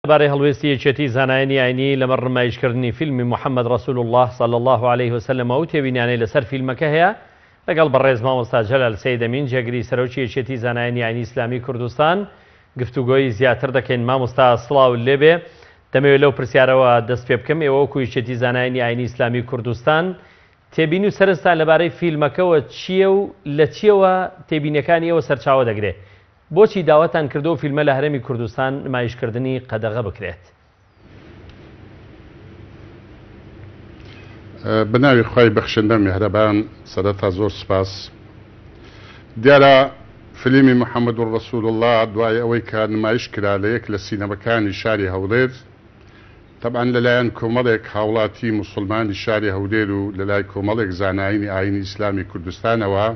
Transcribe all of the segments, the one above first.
لەبارەی هەڵوێستی یەکێتی زانایانی ئاینی لەمەڕ نمایشکردنی فیلمی محمد رسول اللە صلی اللە علیه وسلم و ئەو تێبینیانەی لەسەر فیلمەکە هەیە لەگەڵ بەڕێز مامۆستا جەلال سەید ئەمین جێگری سەرۆکی یەکێتی زانایانی ئاینی ئیسلامی کوردستان گفتوگۆی زیاتر دەکەین. مامۆستا سڵاو لێبێ دەمەوێت لەو پرسیارەوە دەست پێ بکەم ئێوە وەکو یەکێتی زانایانی ئاینی ئیسلامی کوردستان تێبینی و سەرنجتان لەبارەی فیلمەکەوە چییە و لە چییەوە تێبینیەکانی ئێوە سەرچاوە دەگرێ؟ بۆچی داواتان کردووە ئەو فیلمە لە هەرێمی کوردستان نمایشکردنی قەدەغە بکرێت؟ بە ناوی خوای بەخشندە میهرەبان سەرەتا زۆر سوپاس. دیارە فلیمی محمد رسول اللە دوای ئەوەی کە نمایش کرا لە یەک لە سینەمەکانی شاری هەولێر تەبعەن لەلایەن کۆمەڵێک هاوڵاتی موسڵمانی شاری هەولێر و لەلای کۆمەڵێک زاناینی ئاینی ئیسلامی کوردستانەوە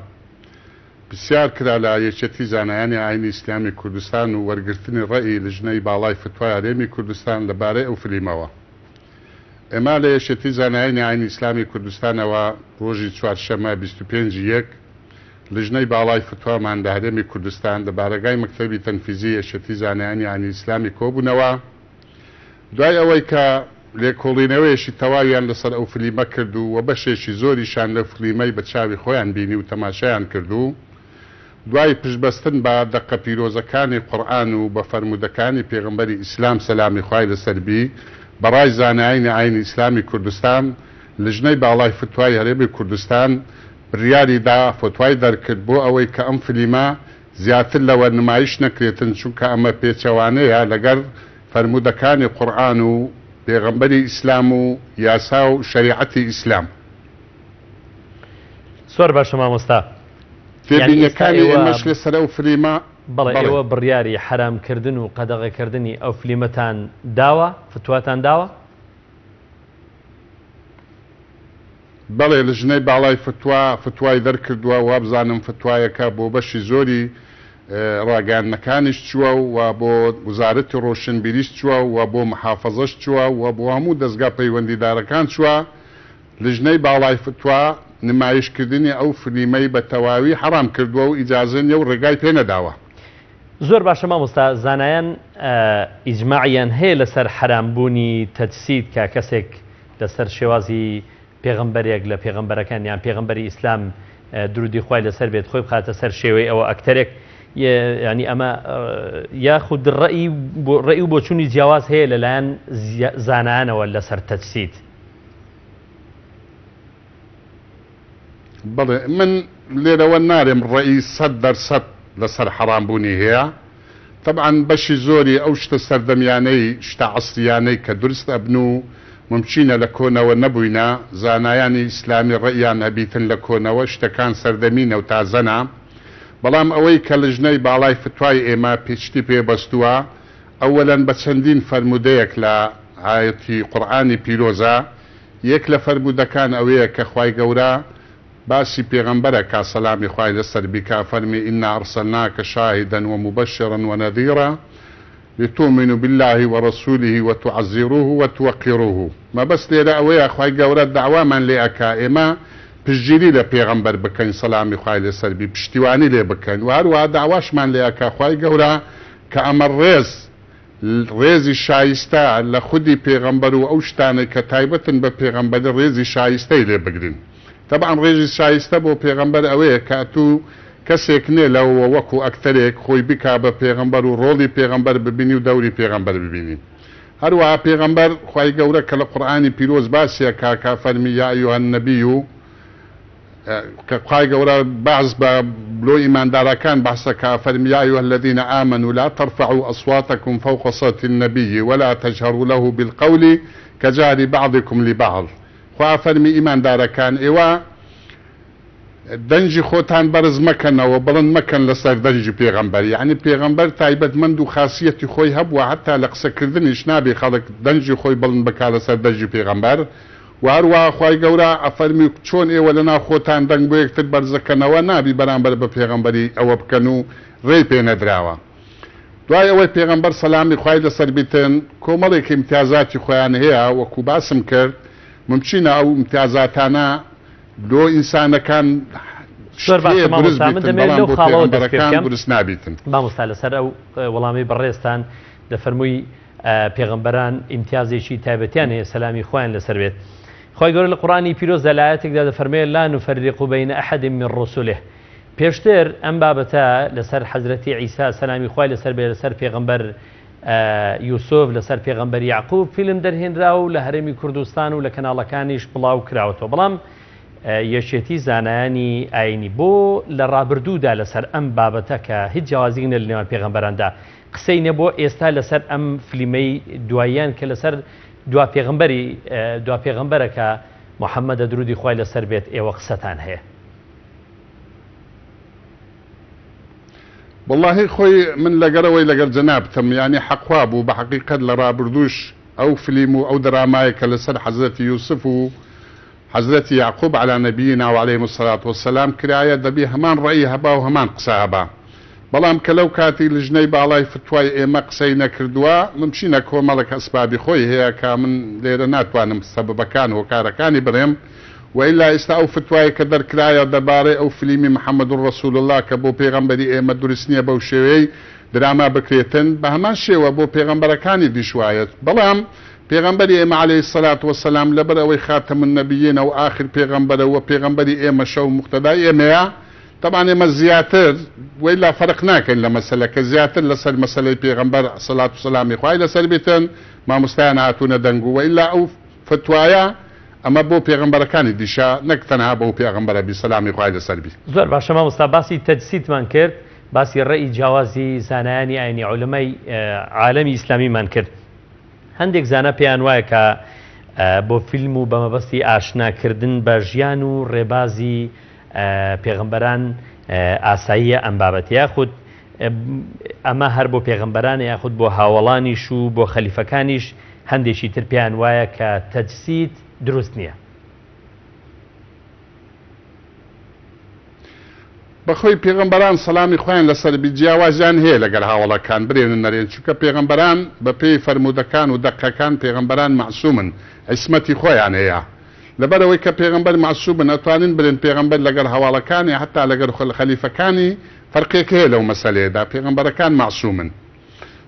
پرسیار کرا لە یەکێتی زانایانی ئاینی ئیسلامی کوردستان و وەرگرتنی ڕەئی لجنەی باڵای فتوای هەرێمی کوردستان لە بارەی ئەو فلیمەوە. ئێمە لە یەکێتی زانایانی ئاینی ئیسلامی کوردستانەوە ڕۆژی چوارشەممە 25 ی یەک لجنەی باڵای فتوامان لە هەرێمی کوردستان لە بارەگای مەکتەبی تەنفیزی یەکێتی زانایانی ئاینی ئیسلامی کۆبوونەوە. دوای ئەوەی کە لێکۆڵینەوەیەکی تەواویان لەسەر ئەو فلیمە کرد و بەشێکی زۆریشان لەو فلیمەی بە چاوی خۆیان بینی و تەماشایان کرد و دوای پشتبەستن بە دەقە پیرۆزەکانی قورئان و بە فەرموودەکانی پێغەمبەری ئیسلام سەلامی خوای لەسەر بی بە ڕای زانایانی ئاینی ئیسلامی کوردستان لجنەی باڵای فتوای هەرێمی کوردستان بریاری دا فتوای دەرکرد بۆ ئەوەی کە ئەم فلیمە زیاتر لەوە نمایش نەکرێتن چونکە ئەمە پێچەوانەیە لەگەر فەرموودەکانی قورئان و پێغەمبەری ئیسلام و یاسا و شەریعەتی ئیسلام. زۆر باشە مامۆستا. یانی ئێستا تێبینیەکانی ئێوە ئێمەش لەسەر ئەو فلیمە بەڵێ بەڵێ. ئێوە بڕیاری حەرام کردن و قەدەغە کردنی ئەو فلیمەتان داوە؟ فتواتان داوە؟ بەڵێ لجنەی باڵای فتوا فتوای دەرکردووە، وابزانم فتوایەکە بۆ بەشی زۆری ڕاگەیاندنەکانیش چووە و بۆ وزارەتی ڕۆشنبیریش چووە و بۆ محافەزەش چووە و بۆ هەموو دەزگا پەیوەندیدارەکان چووە، لجنەی باڵای فتوا نمایشکردنی ئەو فلیمەی بە تەواوی حەڕام کردووە و ئیجازە نییە و ڕێگای پێ نەداوە. زۆر باشە مامۆستا زانایان ئیجماعیان هەیە لەسەر حەرام بوونی تەجسید کە کەسێک لەسەر شێوازی پێغەمبەرێک لە پێغەمبەرەکان یان پێغەمبەری ئیسلام درودی خوای لەسەر بێت خۆی بخاتە سەر شێوەی ئەوە ئەکتەرێک ینی ئەمە یاخود ڕئی ڕئی و بۆچوونی جیاواز هەیە لەلایەن زانایانەوە لەسەر تەجسید. بەڵێ من لێرەوە نارێم ڕەئی 100% لەسەر حەڕام بوونی هەیە تەبعەن بەشی زۆری ئەو شتە سەردەمیانەی شتە عەسریانەی کە دروست ئەبن و مومکینە لە کۆنەوە نەبووینە زانایانی ئیسلامی ڕەئیان هەبیتن لە کۆنەوە شتەکان سەردەمینە و تازەنە بەڵام ئەوەی کە لجنەی باڵای فتوای ئێمە پشتی پێ بەستووە ئەوەلەن بە چەندین فەرموودەیەک لە ئایەتی قورئانی پیرۆزە یەک لە فەرموودەکان ئەوەیە کە خوای گەورە باسی پێغەمبەر ئەکا سەلامی خوای لەسەر بی کە ئەفەرمی انا ارسلناک شاهدا ومبشرا ونذیرا لتومنوا باللە ورسوله وتعزروه وتوقروه مەبەست لێرە ئەوەیە خوای گەورە دەعوامان لێ ئەکا ئێمە پشتگیری لە پێغەمبەر بکەین سەلامی خوای لەسەر بی پشتیوانی لێ بکەین وە هەروەها دەعواشمان لێ ئەکا خوای گەورە کە ئەمە ڕێز ڕێزی شایستە لە خودی پێغەمبەر و ئەو شتانەی کە تایبەتن بە پێغەمبەری ڕێزی شایستەی لێ بگرین تەبعەن ڕێزی شایستە بۆ پێغەمبەر ئەوەیە کە ئەتوو کەسێک نێ لەوە وەکو ئەکتەرێک خۆی بکا بە پێغەمبەر و ڕۆڵی پێغەمبەر ببینی و دەوری پێغەمبەر ببینی هەروەها پێغەمبەر خوای گەورە کە لە قورئانی پیرۆز باسی ئەکا کە فەرمی یا ایها النبی کە خوای گەورە بەعس بە لۆ ئیمانداراکان بەحس ئەکا ئەفەرمی یا ایها الذین آمنوا لا ترفعوا اصواتکم فوق صوت النبی ولا تجهروا له بالقول کجهر بعضکم لبعض خوا ئەفەرمی ئیماندارەکان ئێوە دەنگی خۆتان بەرز مەکەنەوە بڵند مەکەن لەسەر دەنگی پێغەمبەر یەعنی پێغەمبەر تایبەتمەند و خاسیەتی خۆی هەبووە حەتا لە قسەکردنیش نابێ خەڵک دەنگی خۆی بڵند بکا لەسەر دەنگی پێغەمبەر وە هەروەها خوای گەورە ئەفەرمی چۆن ئێوە لەناو خۆتان دەنگ بۆ یەکتر بەرزەکەنەوە نابی بەرامبەر بە پێغەمبەری ئەوە بکەن و ڕێی پێ نەدراوە دوای ئەوەی پێغەمبەر سەلامی خوای لەسەر بیتن کۆمەڵێک ئیمتیازاتی خۆیان هەیە وەکو باسم کرد مومکینە ئەو ئیمتیازاتانە لۆ ئینسانەکان زۆر شت هەیە باشە دروست مامۆستا من بیتن دەمەوێت بەڵام لەو بۆ خاڵەوە دەست پێ پێغەمبەرەکان بکەم دروست نابیتن. مامۆستا لەسەر ئەو وەڵامەی بەڕێزتان دەفەرمووی. پێغەمبەران ئیمتیازێکی تایبەتیان هەیە سەلامی خوایان لەسەر بێت. خوای گەورە لە قورئانی پیرۆزدا لە ئایەتێکدا دەفەرموێ لا نفرق بین احد من رسله. پێشتر ئەم بابەتە لەسەر حەزرەتی عیسا سەلامی خوای لەسەر بێ لەسەر پێغەمبەر یوسف لەسەر پێغەمبەر یعقوب فیلم دەرهێنرا و لە هەرێمی کوردستان و لە کەناڵەکانیش بڵاو کراوەتەوە بەڵام یەکێتی زانایانی ئاینی بۆ لە ڕابردوودا لەسەر ئەم بابەتە کە هیچ جیاوازیک نیە لە نێوان پێغەمبەراندا قسەی نەبووە ئێستا لەسەر ئەم فلیمەی دواییان کە لەسەر دوا پێغەمبەری دوا پێغەمبەرە کە محەممەدە درودی خوای لەسەر بێت ئێوە قسەتان هەیە. وەڵاهی خۆی من لەگەرەوەی لەگەر جەنابتم یانی حەق وابوو بە حەقیقەت لە ڕابردووش ئەو فلیم و ئەو دەرامایە کە لەسەر حەزرەتی یوسف و حەزرەتی یەعقوب علی نبینا و علیهم الصلوة والسلام کرایە دەبی هەمان ڕەئی هەبا و هەمان قسە هەبا بەڵام کە لەو کاتی لجنەی باڵای فتوای ئێمە قسەی نەکردووە ممچینە کۆمەڵک ئەسبابی خۆی هەیە کە من لێرە ناتوانم سەبەبەکان هۆکارەکانی بڵێم وئیلا ئیستا ئەو فتوایە کە دەرکرایە دەربارەی ئەو فلیمی محمد رسول اللە کە بۆ پێغەمبەری ئێمە دروست نیە بەو شێوەیەی دراما بکرێتن بە هەمان شێوە بۆ پێغەمبەرەکانی دیش وایە بەڵام پێغەمبەری ئێمە علیە الصلوە والسلام لەبەر ئەوەی خاتم النبیین ە و ئاخر پێغەمبەرە وە پێغەمبەری ئێمەشە و موقتەدای ئێمەیە تەبعەن ئێمە زیاتر وەیلا فەرق ناکەین لە مەسەلەکە زیاتر لەسەر مەسەلەی پێغەمبەر سەلات و سەلامی خوای لەسەر بیتن مامۆستایان هاتوونە دەنگ و وەئیلا ئەو فتوایە ئەمە بۆ پێغەمبەرەکانی دیشە نەک تەنها بەو پێغەمبەرە بی سەلامی خوای لەسەر بی. زۆر باشە مامۆستا باسی تەجسیدمان کرد باسی ڕەئی جیاوازی زانایانی ئاینی عولەمای عالەمی ئیسلامیمان کرد هەندێک زانا پێیان وایە کە بۆ فیلم و بە مەبەستی ئاشناکردن بە ژیان و ڕێبازی پێغەمبەران ئاساییە ئەم بابەتە یاخود ئەمە هەر بۆ پێغەمبەرانە یاخود بۆ هاوەڵانیش و بۆ خەلیفەکانیش هەندێکی تر پێیان وایە کە تەجسید دروست نییە. بەخۆی پێغەمبەران سەلامی خوایان لەسەر بی جیاوازیان هەیە لەگەل هاوەڵەکان برێن و نەرێن چونکە پێغەمبەران بەپێی فەرموودەکان و دەقەکان پێغەمبەران مەعسومن عیسمەتی خۆیان هەیە لەبەرئەوەی کە پێغەمبەر مەعسومن ئەتوانین برێن پێغەمبەر لەگەل هەواڵەکانی حەتا لەگەل خەلیفەکانی فەرقێک هەیە لەو مەسەلەیەدا پێغەمبەرەکان مەعسومن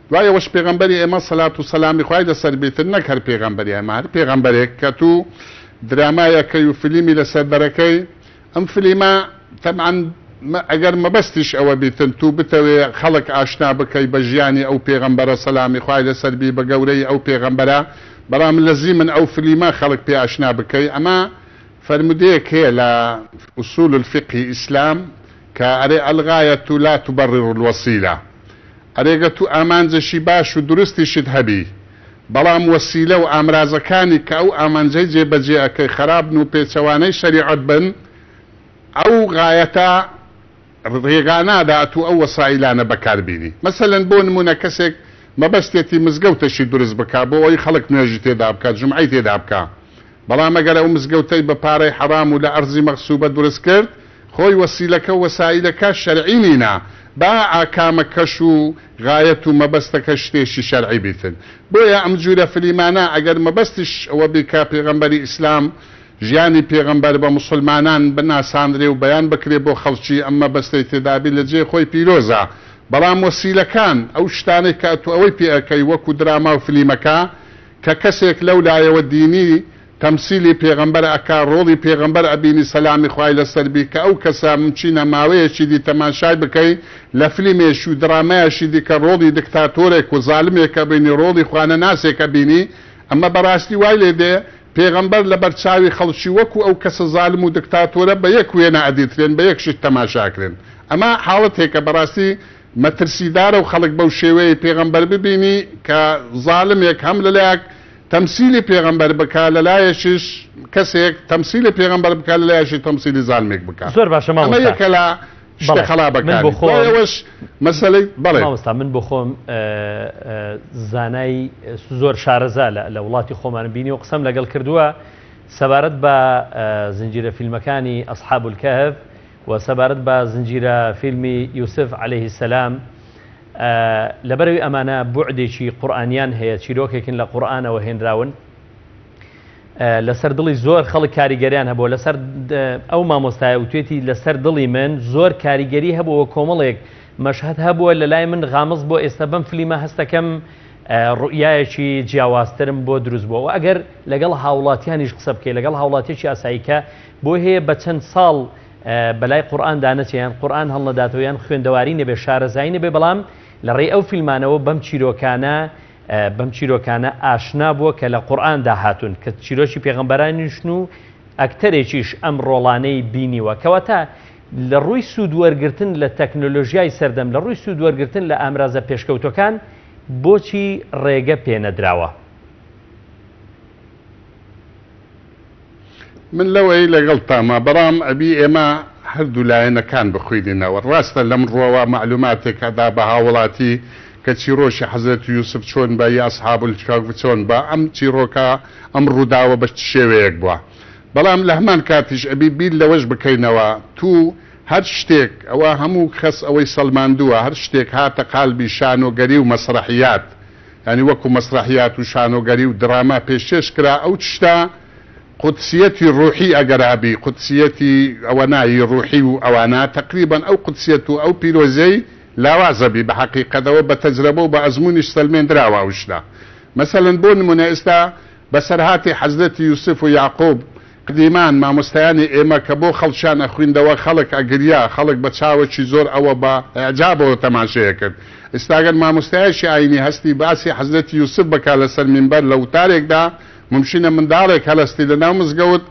دوای ئەوەش پێغەمبەری ئێمە سەلات و سەلامی خوای لەسەر بیتن نەک هەر پێغەمبەری ئێمە هەر پێغەمبەرێک کە تو درامایەکەی و فلیمی لەسەر دەرەکەی ئەم فلیمە تەبعەن ئەگەر مەبەستیش ئەوە بیتن تو بتەوێ خەڵک ئاشنا بکەی بە ژیانی ئەو پێغەمبەرە سەلامی خوای لەسەر بی بە گەورەی ئەو پێغەمبەرە بەڵام لەزیمن ئەو فلیمە خەڵک پێ ئاشنا بکەی ئەمە فەرمودەیەک هەیە لە اصول الفقه ئیسلام کە ئەرێ الغایە لا تبرر الوسیلە ئەرێ گەر تو ئامانجێکی باش و دروستیشت هەبی بەڵام وەسیلە و ئامرازەکانی کە ئەو ئامانجەی جێ بەجێ ئەکەی خەراپن و پێچەوانەی شەریعەت بن ئەو غایەتە ڕێگا نادا ئەتوو ئەو وەسائیلانە بەکار بینی مەسەلەن بۆ نمونە کەسێک مەبەستێتی مزگەوتەکی دروست بکا بۆ ئەوەی خەڵک نوێژی تێدا بکا جومعەی تێدا بکا بەڵام ئەگەر ئەو مزگەوتەی بە پارەی حەڕام و لە ئەرزی مەغسوبە دروست کرد، خۆی وەسیلەکە و وەسائیلەکە شەرعی نینە، با ئاکامەکەش و غایەت و مەبەستەکەش شتێکی شەرعی بیتن. بۆیە ئەم جورە فلیمانە ئەگەر مەبەستیش ئەوە بی کە پێغەمبەری ئیسلام، ژیانی پێغەمبەر بە موسڵمانان بناساندرێ و بەیان بکرێ بۆ خەڵکی ئەم مەبەستەی تێدابی لە جێی خۆی پیرۆزە، بەڵام وەسیلەکان، ئەو شتانەی کە ئەتوو ئەوەی پێ ئەکەی وەکو دراما و فلیمەکە، کە کەسێک لەو لایەوە دینی تەمسیلی پێغەمبەر ئەکا ڕۆڵی پێغەمبەر ئەبینی سەلامی خوای لەسەر بی کە ئەو کەسە ممچینە ماوەیەکی دی تەماشای بکەی لە فلیمێکی و دڕامایەکی دیکە ڕۆڵی دکتاتۆرێک و زالمێک ئەبینی ڕۆڵی خوانەناسێک ئەبینی ئەمە بەڕاستی وای لێ دێ پێغەمبەر لەبەر چاوی خەڵکی وەکو ئەو کەسە زالم و دکتاتۆرە بە یەک وێنە ئەدیترێن بە یەک شت تەماشا ئەکرێن ئەمە حاڵەتێکە بەڕاستی مەترسیدارە و خەڵک بەو شێوەیەی پێغەمبەر ببینی کە زاڵمێک هەم لەلایەک تەمسیلی پێغەمبەر بکا لەلایەکیش کەسێک تەمسیلی پێغەمبەر بکا لەلایەکی تەمسیلی زالمێک بکا زۆر باشە ئەمە مامۆستا یەکە لە شتە بەڵێ من خەڵابەکانی بۆ دوای خۆم ئەوەش مەسەلەی بەڵێ. مامۆستا من بۆ خۆم زانای زۆر شارەزا لە لە وڵاتی خۆمانم بینیوە قسەم لەگەڵ کردووە سەبارەت بە زنجیرە فیلمەکانی ئەسحاب الکهف وە سەبارەت بە زنجیرە فیلمی یوسف علیه السلام لەبەرئەوەی ئەمانە بوعدێکی قورئانیان هەیە چیرۆکێکن لە قورئانەوە هێنراون لەسەر دڵی زۆر خەڵک کاریگەریان هەبووە لەسەر ئەو مامۆستایە وتێتی لەسەر دڵی من زۆر کاریگەری هەبووە کۆمەڵێک مەشهد هەبووە لە لای من غامز بۆ ئێستا بەم فلیمە هەستەکەم ڕوئیایەکی جیاوازترم بۆ دروست بووە. وە ئەگەر لەگەڵ هاوڵاتیانیش قسە بکەی، لەگەڵ هاوڵاتیەکی ئاسایی کە بۆی هەیە بە چەند ساڵ بەلای قورئاندا نەچێ یان قورئان هەڵنەداتەوە یان خوێندەواری نەبێ، شارەزایی نەبێ، بەڵام لە ڕێی ئەو فیلمانەوە بەم چیرۆکانە بەم چیرۆکانە ئاشنا بووە کە لە قورئاندا هاتوون، کە چیرۆکی پێغەمبەرانیشن و ئەکتەرێکیش ئەم ڕۆڵانەی بینیوە. کەواتە لە ڕووی سوود وەرگرتن لە تەکنۆلۆژیای سەردەم، لە ڕووی سوود وەرگرتن لە ئامرازە پێشکەوتووەکان بۆچی ڕێگە پێ نەدراوە؟ من لەوەی لەگەڵتامە، بەڵام ئەبی ئێمە هەردوو لایەنەکان بخوینینەوە. ڕاستە لەم ڕووەوە مەعلوماتێک ئەدا بە هاوڵاتی کە چیڕۆکی حەزرەتی یوسف چۆن بە یا ئەسحاب الکهف چۆن بە ئەم چیڕۆکە ئەم ڕووداوە بە چ شێوەیەک بووە. بەڵام لە هەمان کاتیش ئەبی بیر لەوەش بکەینەوە تو هەر شتێک ئەوە هەموو کەس ئەوەی سەلماندووە هەر شتێک هاتە قالبی شانۆگەری و مەسرەحیات یانی وەکو مەسرەحیات و شانۆگەری و دراما پێشکێش کرا ئەو چشتە قودسیەتی ڕوحی ئەگەر هەبی قودسیەتی ئەوە نا ی ڕوحی و ئەوانە تەقریبەن ئەو قودسیەت و ئەو پیرۆزیەی لاواز ئەبی بە حەقیقەت ئەوە بە تەجرەبە و بە ئەزموونیش سەلمێندراوە ئەو شتە مەسەلەن بۆ نموونە ئێستا بەسەرهاتی حەزرەتی یوسف و یەعقوب قدیمان مامۆستایانی ئێمە کە بۆ خەڵکیان ئەخویندەوە خەڵک ئەگریا خەڵک بە چاوەکی زۆر ئەوە بە ئیعجابەوە تەماشای ئەکرد ئیستا گەر مامۆستایەکی ئاینی هەستی باسی حەزرەتی یوسف بکا لەسەر مینبەر لە وتارێکدا مومکینە منداڵێک هەلەستی لە ناو مزگەوت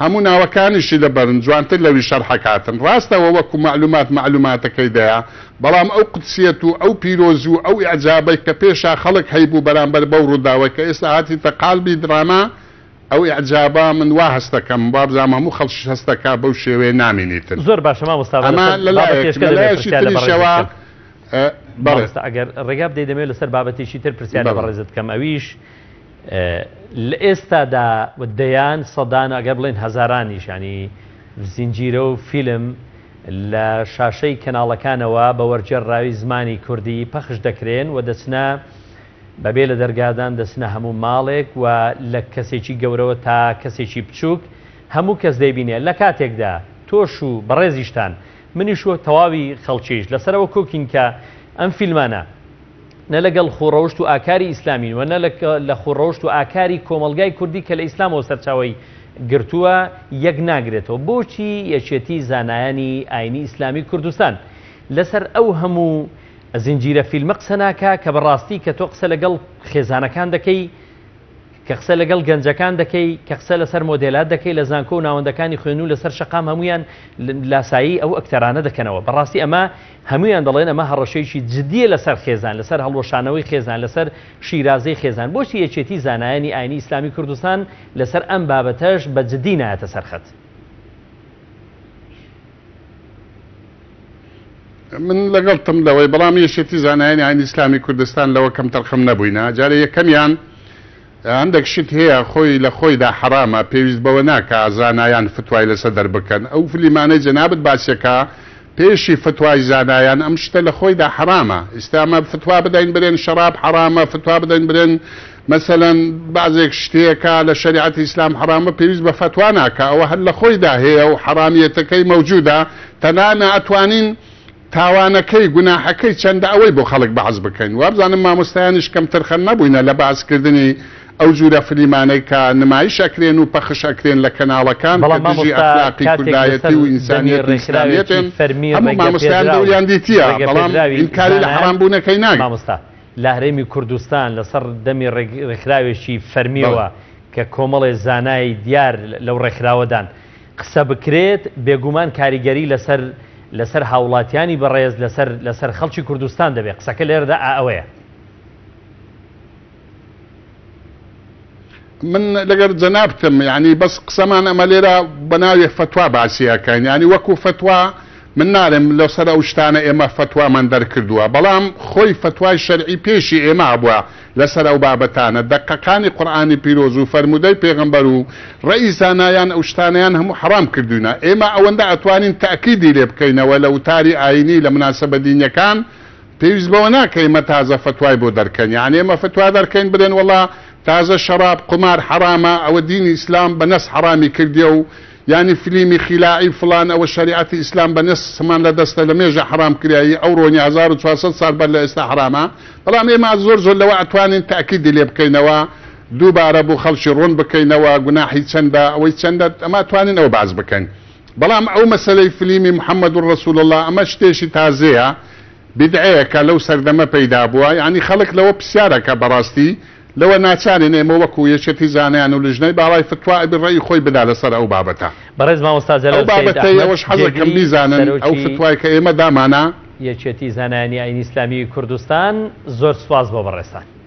هەموو ناوەکانیشی لەبەرن جوانتر لەوی شەرحەکاتن ڕاستە وە وەکو مەعلومات مەعلوماتەکەی دەیا بەڵام ئەو قودسیەت و ئەو پیرۆزی و ئەو ئیعجابەی کە پێشا خەڵک هەیبوو بەرامبەر بەو ڕووداوە کە ئێستا هاتیتە قالبی دراما ئەو ئیعجابە من وا هەستەکەم وابزانم هەموو خەڵکیش هەستەکا بەو شێوەیە نامینیتن. زۆر باشە مامۆستا ئەمە لەسەر لە لایەک بابەتێشکە لە دەمەوێت لایەکی پرسیار لە بەڕێزت تریشەوە بکەم. بەڵێ. مامۆستا ئەگەر ڕێگا بدەی دەمەوێت لەسەر بابەتێکی تر پرسیار لە بەڵێ. بەڕێزت بکەم ئەویش لە ئێستادا دەیان سەدان ئەگەر بڵێن هەزارانیش ینی زنجیرە و فیلم لە شاشەی کەناڵەکانەوە بە وەرگێڕراوی زمانی کوردی پەخش دەکرێن و دەچنە بەبێ لە دەرگادان دەچنە هەموو ماڵێک و لە کەسێکی گەورەوە تا کەسێکی بچووک هەموو کەس دەیبینێ لە کاتێکدا تۆش و بەڕێزیشتان منیش و تەواوی خەڵکیش لەسەرەوە کۆکین کە ئەم فیلمانە نە لەگەڵ خووڕەوشت و ئاکاری ئیسلامین و نە لە خووڕەوشت و ئاکاری کۆمەڵگای کوردی کە لە ئیسلامەوە سەرچاوەی گرتووە یەک ناگرێتەوە. بۆچی یەکێتی زانایانی ئاینی ئیسلامی کوردستان لەسەر ئەو هەموو زنجیرە فیلمە قسە ناکا کە بەڕاستی کە تۆ قسە لەگەڵ خێزانەکان دەکەی کە قسە لەگەڵ گەنجەکان دەکەی، کە قسە لەسەر مۆدێلات دەکەی لە زانکۆ و ناوەندەکانی خوێندن و لەسەر شەقام هەموویان لاسایی ئەو ئەکتەرانە دەکەنەوە. بەڕاستی ئەمە هەموویان دەڵێن ئەمە هەڕەشەیەکی جدییە لەسەر خێزان، لەسەر هەڵوەشانەوەی خێزان، لەسەر شیرازەی خێزان. بۆچی یەکێتی زانایانی ئاینی ئیسلامی کوردستان لەسەر ئەم بابەتەش بە جدی نایەتە سەر خەت؟ من لەگەڵتم لەوەی بەڵام یەکێتی زانایانی ئاینی ئیسلامی کوردستان لەوە کەمتەرخەم نەبووینە جارێ یەکەمیان هەندێک شت هەیە خۆی لە خۆیدا حەرامە پێویست بەوە ناکا زانایان فتوای لەسەر دەربکەن ئەو فلیمانەی جەنابت باسیەکا پێشی فتوای زانایان ئەم شتە لە خۆیدا حەرامە ئیستا ئەمە فتوا بدەین برێن شەراب حەرامە فتوا بدەین برێن مەسەلەن بەعزێک شتێکە لە شەریعەتی ئیسلام حەرامە پێویست بە فەتوا ناکا ئەوە هەر لە خۆیدا هەیە و حەرامیەتەکەی مەوجودە تەنانە ئەتوانین تاوانەکەی گوناحەکەی چەندە ئەوەی بۆ خەڵک بەعس بکەین وابزانم مامۆستایانیش کەمتەرخەم نەبووینە لە بەعس کردنی ئەو جورە فلیمانەی کە نمایش ئەکرێن و پەخش ئەکرێن لە کەناڵەکان کە بەڵام دژی مامۆستا ئەخلاقی کاتێک کوردایەتی لەسەر و دەمی ئینسانیەت و ڕێکخراوێکی ئیسلامیەتن فەرمی هەموو مامۆستایان ڕێگەپێدراو دەوریان دیتیە بەڵام ڕێگەپێدراوی ئینکاری لە زانایان حەرام بوونەکەی ناکەن. مامۆستا لە هەرێمی کوردستان لەسەر دەمی ڕێکخراوێکی فەرمیەوە کە کۆمەڵێ زانای دیار لەو ڕێکخراوەدان قسە بکرێت بێگومان کاریگەری لەسەر لەسەر هاوڵاتیانی بەڕێز لەسەر لەسەر خەڵکی کوردستان دەبێت قسەکە لێرەدا ئەوەیە. من لەگەر جەنابتم یانی بەس قسەمان ئەمە لێرە بەناوی فەتوا باسی ئەکەین یانی وەکو فەتوا من نارێم لەسەر ئەو شتانە ئێمە فەتوامان دەرکردووە بەڵام خۆی فەتوای شەرعی پێشی ئێمە هەبووە لەسەر ئەو بابەتانە دەقەکانی قورئانی پیرۆز و فەرموودەی پێغەمبەر و ڕەئی زانایان ئەو شتانەیان هەموو حەڕام کردووینە ئێمە ئەوەندە ئەتوانین تەئکیدی لێ بکەینەوە لە وتاری ئایینی لە مناسەبە دینیەکان پێویست بەوە ناکە ئێمە تازە فەتوای بۆ دەرکەن یانی ئێمە فتوا دەرکەین بلێن وەڵا تازە شەڕاب قومار حەڕامە ئەوە دینی ئیسلام بە نەس حەڕامی کردیە و یانی فلیمی خیلاعی فڵان ئەوە شەریعەتی ئیسلام بە نەسمان لە دەستە لە مێژە حەرام کریایی ئەوڕۆ نیە 1400 سال بەر لە ئێستا حەرامە بەڵام ئێمە زۆر زۆر لەوە ئەتوانین تەئکیدی لێ بکەینەوە دووبارە بۆ خەڵکی ڕوون بکەینەوە گوناحی چەندە ئەوەی چەندە ئەمە ئەتوانین ئەوە باس بکەین بەڵام ئەو مەسەلەی فلیمی محمد رسول اللە ئەمە شتێکی تازەیە بیدعەیەکە لەو سەردەمە پەیدا بووە یانی خەڵک لەوە پرسیارەکە بەڕاستی لەوە ناچارین ئێمە وەکو یەکێتی زانایان و لجنەی باڵای فتوا ئەبی ڕەئی خۆی بدا لەسەر ئەو بابەتە. بەڕێز مامۆستا ئەو جەلال سەید بابەتەی ئەحمەد ئەوەش حەزەکەم جێگری بیزانن ئەو سەرۆکی فتوای کە ئێمە دامانە. یەکێتی زانایانی ئاینی ئیسلامی کوردستان زۆر سوپاس بۆ بەڕێزتان.